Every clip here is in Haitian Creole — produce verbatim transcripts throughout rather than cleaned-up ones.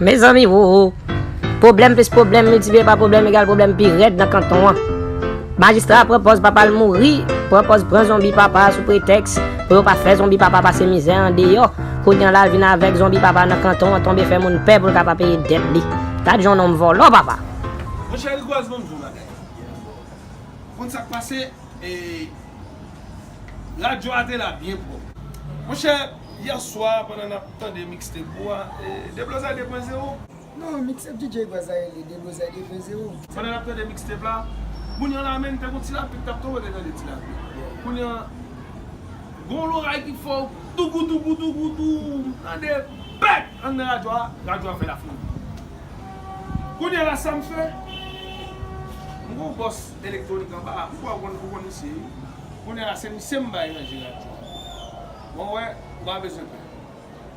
Mezanmi wo, pwoblèm plis pwoblèm miltipliye pa pwoblèm egal pwoblèm pi rèd nan kanton an. Majistra pran pòz papa l mouri, pran pòz pran zonbi papa a sou pretèks pou yo pa fè zonbi papa pase mizè andeyò. Kounye a la l vin avèk zonbi papa nan kanton an tonbe fè moun pè pou l ka pa peye dèt li. Gad jan yon nonm vòlò papa. Monchè Rigwaz, ban m di w yon bagay. Konn sa k pase? E, radyo a te la byen pwòp. Monchè, yè swa, pandan n ap tande mixtape ou a, e, Deblozay de pwen zewo. Non, mixtape D J Gwaz la rele Deblozay de pwen zewo. Pandan n ap tande mixtape la, kounye a la menm, te gon ti lapli k t ap tonbe, te tande ti lapli. Kounye a, gon loray ki fè w dougou, dougou, dougou, dou, tande bèk anndan radyo a, radyo a fè lafini. Kounye a la, sa m fè, m gon bòs elektwonik anba a, m kwè ou konn, ou konn misye, wi. Kounye a la, se misye m bay ranje radyo a. Bon, wè, ou pa bezwen pè.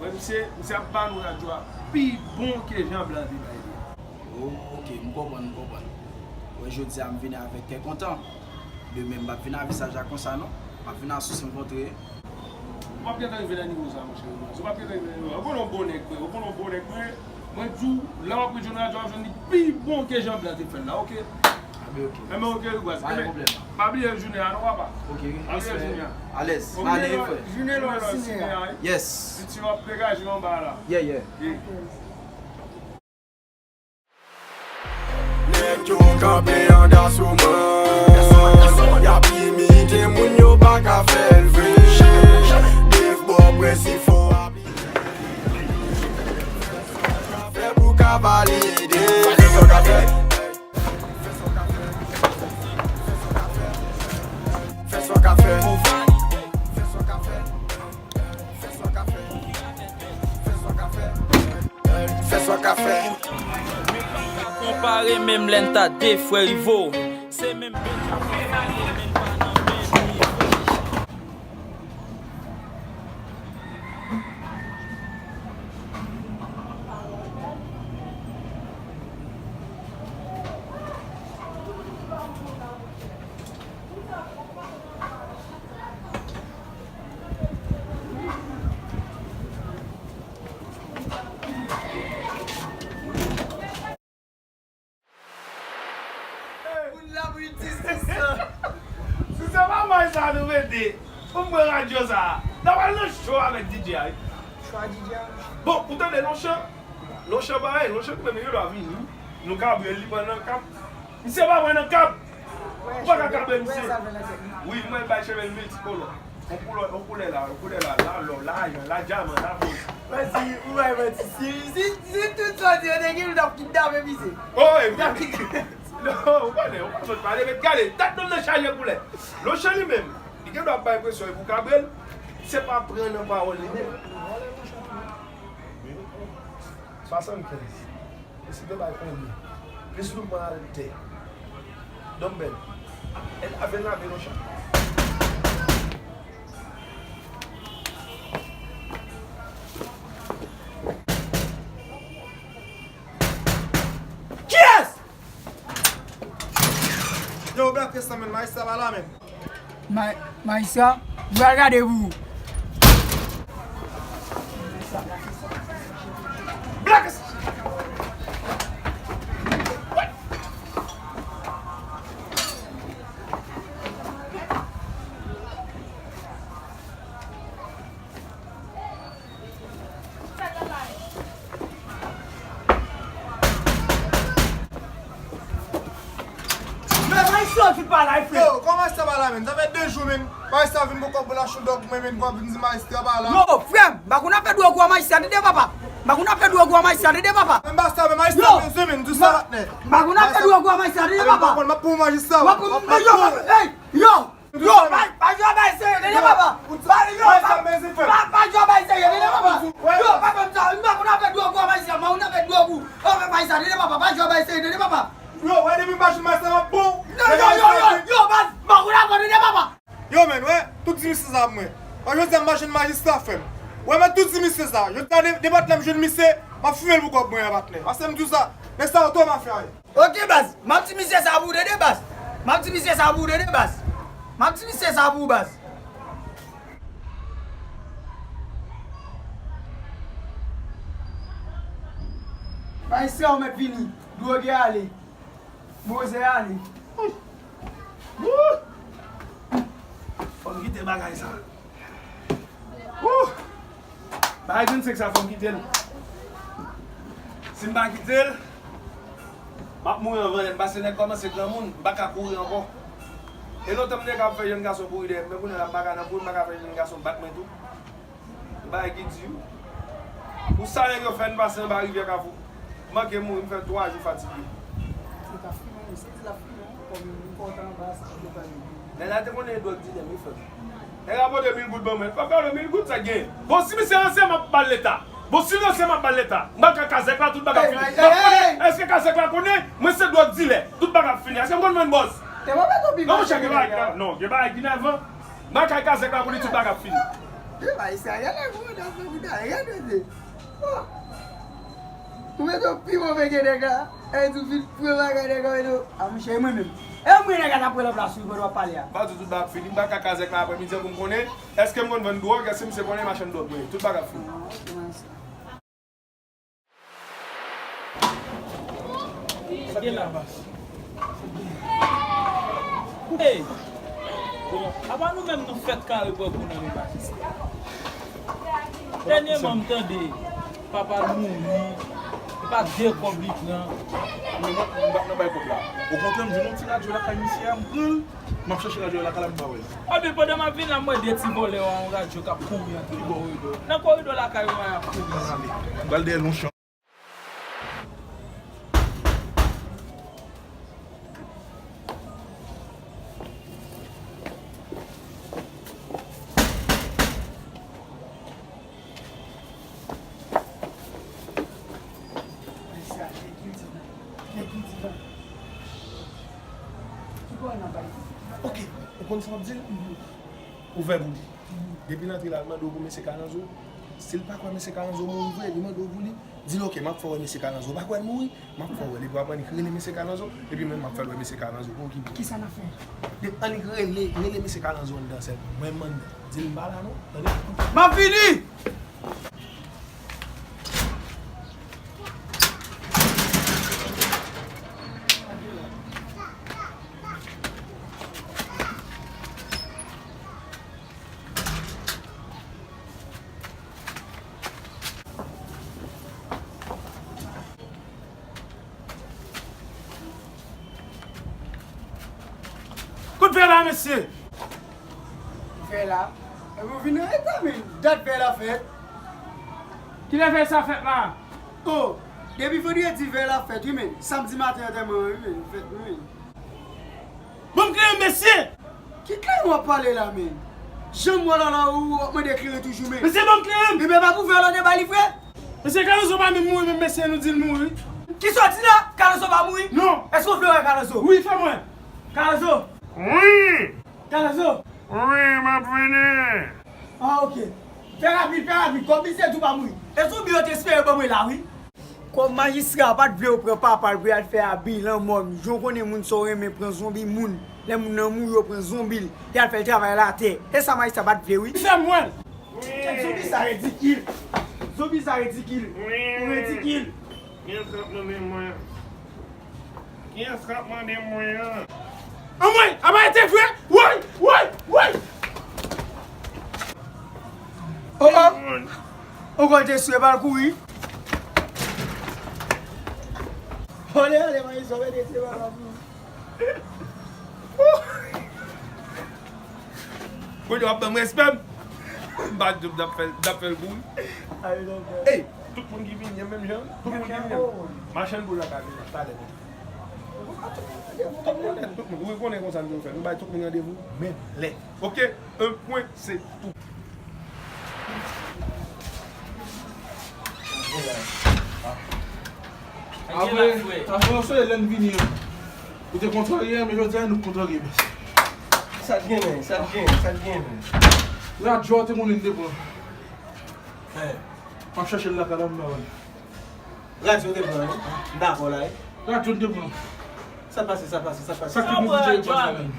Wè, misye, misye ap ba nou radyo a pi bon ke jan blan te bay li a. Oh, ok, m konprann, m konprann. Wè, jodi a, m vini avèk kè kontan. Demen, m p ap vin a vizaj la konsa, non. M ap vin a sous m kontre. Ou p ap gentan rive nan nivo sa, monchè. Ou p ap gentan rive nan nivo sa. Ou konnen w bon nèg vre, ou konnen w bon nèg vre. Mwen di w, lè w ap ret jwenn radyo, w ap jwenn li pi bon ke jan blan te fè l la, ok? Enben, ok. Enben, ok, Rigwaz. Pa gen pwoblèm. Pa bliye jounen an, non, papa. Ok, respè. Pa bliye jounen an. Alèz. Ok. N ale, frè. Jounen lò, jounen lò, jounen an, wi. Yes. Piti w ap degaje anba la. Yeah, yeah. Yeah. Nèg yo kanpe anndan sou mwen. Y ap imite moun yo pa ka fè l vre. Dave Bob prensip fò aplike. Fè pou ka valide. Fè sa w ka fè. Fè sa w ka fè. Fè sa w ka fè. Fè sa w ka fè. Fè sa w ka fè. Fè sa w ka fè. Fè sa w ka fè. Konpare menm lè n ta de frè rivo. Se menm bèt yo konpare men n pa nan menm nivo. Moun la pou jistis sa. Si se pa may sa nou mete, pou m pran radyo sa a. N ap al nan cho avèk D J a, wi. Cho a D J a, wi. Bon, ou tande Longchamp? Longchamp parèy, Longchamp menm li gen dwa vini. Nou ka bwè li pran nan kap. Misye pa pran nan kap. Ou pa ka kape misye. Wi, mwen bay cheve l miltikolò. On koulè, on koulè la, on koulè la, la lò, la ayan, la dyaman, la boz. Manti, ou bay manti. Si, si, si tout sa w di yo te gen, nou t ap kidnape misye. Oh, e vre. Non, ou konnen, ou pa sot pale, men gade, tèt nonm nan chaje koulè. Longchamp li menm, li gen dwa bay enpresyon e pou kabre l, se pa pran nan pawòl li menm. Swasannkenz. Mesye te bay konbyen? Plis nou pran al tè. Dòm bèl. E lave l lave Longchamp. Kiyès? Yo, Black Testament, majistra pa la menm. Ma-, majistra, m pral gade pou ou. Black! Men majistra ou fout pa la, frè. Yo, kòman sa va la, menn? Sa fè de jou, menn. Majistra vin pran kòb pou l achte dòg mwen, menn, pou ap vin di majistra pa la. Yo, frè m, m pa konn afè dwòg ou a majistra, tande papa. M pa konn afè dwòg ou a majistra, tande papa. Men basta, men majistra bezwen, menn, di sa patnè. M pa konn afè dwòg ou a majistra, tande papa. M ap pran majistra. W ap pran, yo, hey, yo. Yo, pa, pa jwe bay serye, tande papa. Pa, yo, pa, pa, pa jwe bay serye, tande papa. Yo, pa konn sa, m pa konn afè dwòg ou a majistra, m pa konn afè dwòg ou. Ou fè bay sa, tande papa, pa jwe bay serye, tande papa. Yo, wè depi m pa jwenn majistra, m ap bon. Yo, yo, yo, yo, yo, baz, m pa konn afè, tande papa. Yo, menn, wè, tout di misye sa pou mwen. Wè, jodi a m pa jwenn majistra, frè m. Wè, men tout di misye sa. Jodi a, de, de patnè m jwenn misye, m ap fimen l pou kòb mwen an, patnè. Paske m di w sa, nèg sa yo twò mafya ye. Ok, baz. M ap di misye sa pou ou, tande, baz. M ap di misye sa pou ou, tande, baz. M ap di misye sa pou ou, baz. Ayisyen, ou mèt vini. Dwoge ale. Bozè ale. Wouh! Fò m kite bagay sa. Wouh! Bagay vennsenk sa, fò m kite l. Si m pa kite l, m ap mouri anvan lè m, paske nèg kòmanse granmoun, m pa ka kouri ankò. E lontan m te ka ap fè jèn gason kouri dèyè m, men kounye a la m pa ka nan kouri, m pa ka fè jèn gason bat mwen tou. Bagay ki di wi. Ou sa nèg yo fè n pase anba rivyè Kafou. M manke mouri, m fè twa jou fatige. Se ta fimen, se di la fimen, kòm m kontan anba sa, yo pa vin. Nèg la te konnen dwòg dilè m wi frè m. Nèg la pote mil goud ban mwen. Fò m ba l mil goud sa k genyen. Bon, si misye ranse, m ap ba l leta. Bon, si l ranse, m ap ba l leta. M pa ka kazèk la, tout bagay fini. M ap konnen, èske kazèk la konnen mwen se dwòg dilè? Tout bagay ap fini. Èske m konn vann bòz? Non, monchè, gen bagay ki nèvan. Non, gen bagay ki nèvan. Nan kay kazèk la pou li tout bagay ap fini. Depi ayisyen a genlè gwo nan fè bouda, genlè de. Ou mete w pi move ke nèg la. E di w vin pran bagay nèg la, mete w. A monchè, e mwen menm. E mwen nèg la t ap pran nan plas ou pandan w ap pale a. M pa di w tout bagay ap fini, m pa ka kazèk la aprèmidi an pou m konnen èske m konn vann dwòg, èske misye konnen machann dwòg mwen ye. Tout bagay ap fini. Sa gen la? Ey! Bon, apa nou menm nou fèk kare pran kou nan men majistra? Dènyèman m tande papa l mouri, e pa de kòb li pran. Men mwen, m pa nan bay kòb la. Okontrè, m jwenn yon ti radyo lakay misye a, m pran l. M ap chèche radyo a lakay la, m pa wè l. Anben, pandan m ap vin la, m wè de ti vòlè yo a yon radyo k ap kouri antre nan koridò. Nan koridò lakay yo a, y ap kouri. Ann ale. M pral dèyè l yon chan. Oke, ou konn sa w ap di l? Ouvè pou li. Depi l antre la, l mande w pou mesye Kalanzo. Si l pa kwè mesye Kalanzo mouri vre, li mande w pou li. Di l, oke, m ap fè w wè mesye Kalanzo. Ou pa kwè l mouri? M ap fè w wè l. Epi w ap annik rele mesye Kalanzo. Epi mwen, m ap fè l wè mesye Kalanzo pou w ki. Kisa n ap fè? Depi annik rele, rele mesye Kalanzo anndan sèlman. Mwen, m anndan. Di l m pa la non. Tande? M ap vini! Kote vè la, mesye? Vè la? Epi w vin nan eta, men dat vè la fèt. Kilè vè sa fèt la? O, depi vandredi vè la fèt, wi, men. Samdi maten antèman an, wi, men, fèt, wi, men. Ban m kleren, mesye! Ki kleren w ap pale la, men? Jan m wè w la, la, ou ap mande kleren toujou, men. Mesye, ban m kleren! Ebyen, pa pou vè w la te ba li, frè? Mesye, Kalanzo pa menm mouri, menm mesye, nou di l mouri. Kisa w di la? Kalanzo pa mouri? Non. Èske w vle wè Kalanzo? Wi, fè m wè. Kalanzo! Wi! Kalanzo! Wi, m ap vini! Ah, oke. Fè rapid, fè rapid, kòm misye tou pa mouri. E zonbi yo te espere ban mwen la, wi. Kòm majistra pa t vle yo pran papa l pou y al fè abi lanmò m, jan w konnen moun sa w renmen pran zonbi moun, lè moun nan mouri yo pran zonbi l, y al fè l travay latè. E sa majistra pa t vle, wi. Fè m wè l. Kèt zonbi sa ridikil. Zonbi sa ridikil. Ou ridikil. Kiyès k ap mande mwen? Kiyès k ap mande mwen an? Anmwey, apa e te vre? Woy, woy, woy! Oh, oh! Ou konn te sou e bal kouri? Ale, ale, mwen, sa mete se bal la pou ou. Kounye a w ap ban m respè m. M pa di w m t ap fè l, m t ap fè l pou ou. Ey, tout moun ki vini an menm jan, tout moun ki vini an. Machann boul la ka vini talè. Tout moun nèt, tout moun. Ou konnen konsa nou fè. Nou bay tout moun randevou menm lè. Oke? Un point, c'est tout. Apre, apre yon solèy lè n vini an. Ou te kontrarye, men jodi a nou kontrarye, baz. Sa k gen, men? Sa k gen? Sa k gen, men? Radyo a te konnen n te pran. M ap chèche l lakay la, m pa wè l. Radyo te pran, wi. M dakò la, wi. Radyo n te pran. Sa pase, sa pase, sa pase. Sa k te moute radyo a, men?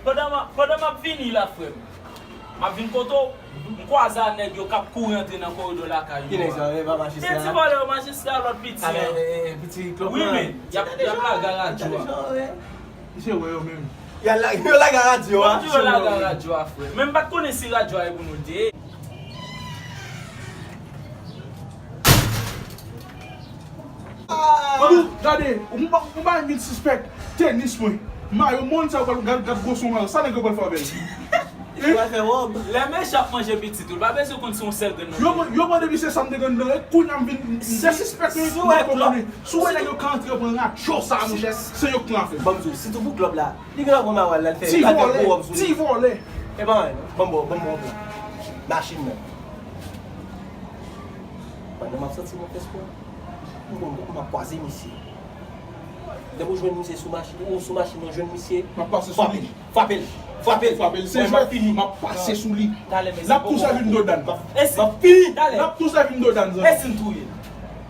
Pandan m ap, pandan m ap vini la, frè m. M ap vin kote w, m kwaze a nèg yo k ap kouri antre nan koridò lakay yo a. Ki nèg sa yo, e pa majistra? Se ti vòlè yo, majistra, lòt piti an. Wi, men, y ap, y ap lage a radyo a. Misye wè yo menm. Y a la-, yo lage a radyo a. Yo lage a radyo a, frè. Men m pa t konnen si radyo a e pou nou l te ye. Ou gade, ou pa, ou pa vin sispèk tenis mwen. Mayo mòn sa, ou pral gad, gad gwo son mayo. Sa nèg yo pral fè avè l? Li pral fè wòb. Lè mechan ap manje pitit ou, l pa bezwen konn si yon sèl grenn nan. Yo, yo mande misye sa m te grenn nan, e kounye a m vin, m desispèk li, m pa konprann li. Si w wè nèg yo ka antre pran radyo sa, monchè, se yo k nan afè. Ban m di w, sitou pou klòb la, li gen dwa pran mayo a, l al fè, ti vòlè, ti vòlè. E pa anyen, non. Ban m ba w, ban m ba w machin nan. Pandan m ap santi move espwa, m konn m ap kwaze misye. Depi w jwenn misye sou machin, ou sou machin, ou jwenn misye, m ap pase sou li. Frape l, frape l, frape l. Se jwèt, m ap pase sou li. L ap tou sèvi m dodan. M ap fini. L ap tou sèvi m dodan, zanmi. E si n touye l?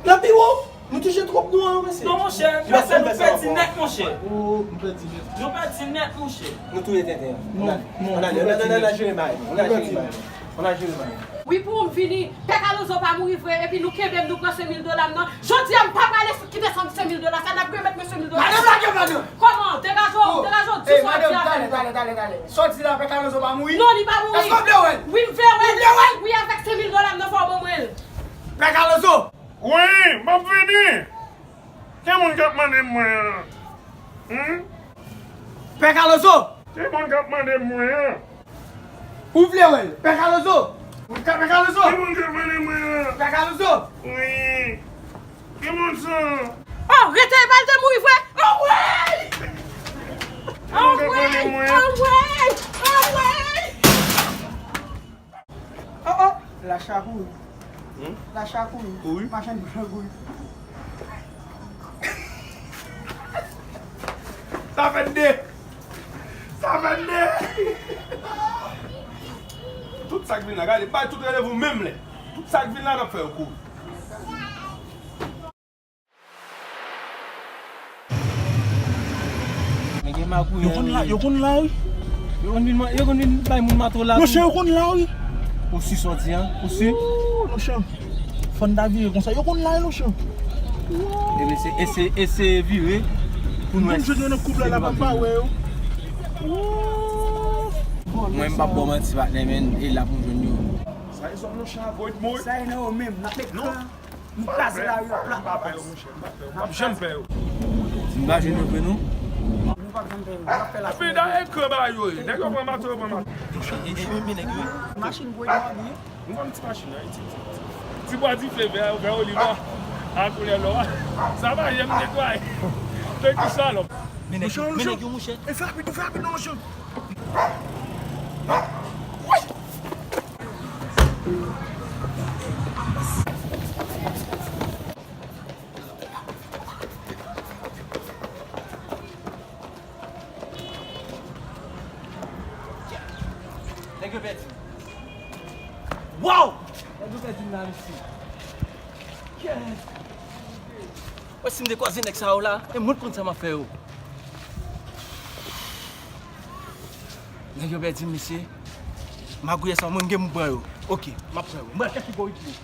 L ap pi wo. Nou touche twòp nou an, mesye. Non, monchè, mesye, nou pèdi nèt, monchè. Oh, nou pèdi nèt. Nou pèdi nèt, monchè. Nou touye tenten an. Non, non, nou pèdi nèt. Ann ale, ann ale, ann ale, ann ale jere bagay. Ann ale jere bagay. Ann ale jere bagay. Wi, pou m vini, Pè Kalozo pa mouri vre, epi nou kenbe m, nou pran senk mil dola m nan. Jodi a, m pa prale kite san, senk mil dola sa, n ap remèt mwen senk mil dola. Madanm, lage madanm! Kòman? Degaje w, degaje w, di sa w di avè m. Talè, talè, talè, talè. Sa w di la, Pè Kalozo pa mouri? Non, li pa mouri. Èske w vle wè l? Wi, m vle wè l. Ou vle wè l? Wi, avèk senk mil dola m nan, fò w ban mwen l. Pè Kalozo! Wi, m ap vini. Ki moun k ap mande m mwen an? Humm? Pè Kalozo! Ki moun k ap mande m mwen an? Ou vle wè l? Pè Kalozo! Pè Kalozo! Ki moun k ap mande m mwen an? Pè Kalozo! Wi. Ki moun sa? Oh, rete, e pa l te mouri vre? Anmwey! Ki moun k ap mande m mwen an? Anmwey! Anmwey! Oh, oh, lach la kouri. Hmm? Lach la kouri. Kouri? Machann bouch lan kouri. Sa fè de. Sa fè de. Tout sa k vin la, gade, bay tout randevou menm lè. Tout sa k vin la, n ap fè yo kouri. Men gen magouy. Yo konn la, yo konn la, wi. Yo konn vin, yo konn vin bay moun mato la. Monchè, yo konn la, wi. Ou si sòti, an? Ou si? Woo, monchè. Fò n ta vire konsa. Yo konn la, wi, monchè. Ebyen, se, ese, ese vire pou nou wè. Moun jwenn yo nan koup la, la, pa wè yo. Woo. Mwen, m p ap ba w manti, patnè, men, e la pou m jwenn yo. Sa e zòm, monchè, avoid mwen. Sa e nan yo menm, n ap met kan. Nou kraze lari a plat. M pa pè yo, monchè, m pa pè yo. M p ap janm pè yo. M pa jwenn yo vre, non. Nou p ap janm pè yo. N ap fè la. Epi, dayè, kran bagay yo ye. Nèg yo pran mato, yo pran mato. E, e, e, men nèg yo. Machin gwo, e nwa li ye. Nou pran ti machin nan, ti, ti, ti, ti bwa dife vè, vè oliv la. A koulè lò a. Sa pa janm netwaye. Fè ki salòp. Men nèg yo, men nèg yo, monchè. E fè rapid, fè rapid, non, monchè. Nèg yo pèdi. Waw! Nèg yo pèdi m la, mesye. Kèt! Wè, si m te kwaze nèg sa yo la, e mwen t konn sa m ap fè yo. Nèg yo pèdi m, mesye. Magouyè sa, mwen gen m pran yo. Oke, m ap pran yo. Mwen chèche pou itilize.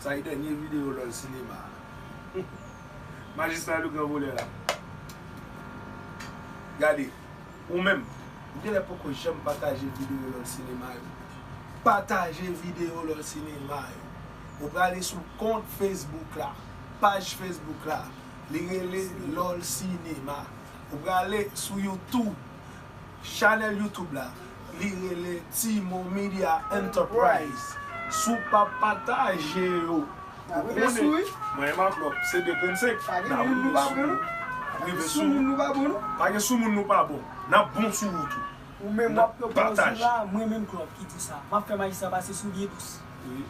Sa e dènye videyo Lòl Sinema. Majistra le gran volè la. Gade, ou menm, ou genlè poko janm pataje videyo Lòl Sinema yo. Pataje videyo Lòl Sinema yo. Ou prale sou kont Facebook la, paj Facebook la, li rele Lòl Sinema. Ou prale sou YouTube, chanèl YouTube la, li rele Timo Media Enterprise. Si w pa pataje yo, ou konnen, mwen e Maklòp, se de grenn senk. N a rive sou ou. Rive sou ou. Pa gen soumoun nou pa bon. N ap bon sou ou tou. Ou menm w ap pran pòz ou la, mwen menm Klòp ki di sa. M ap fè majistra pase sou pye dous. Wi.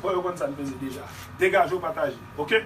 Bon, yo konn sa n peze deja. Degaje w, pataje. Oke?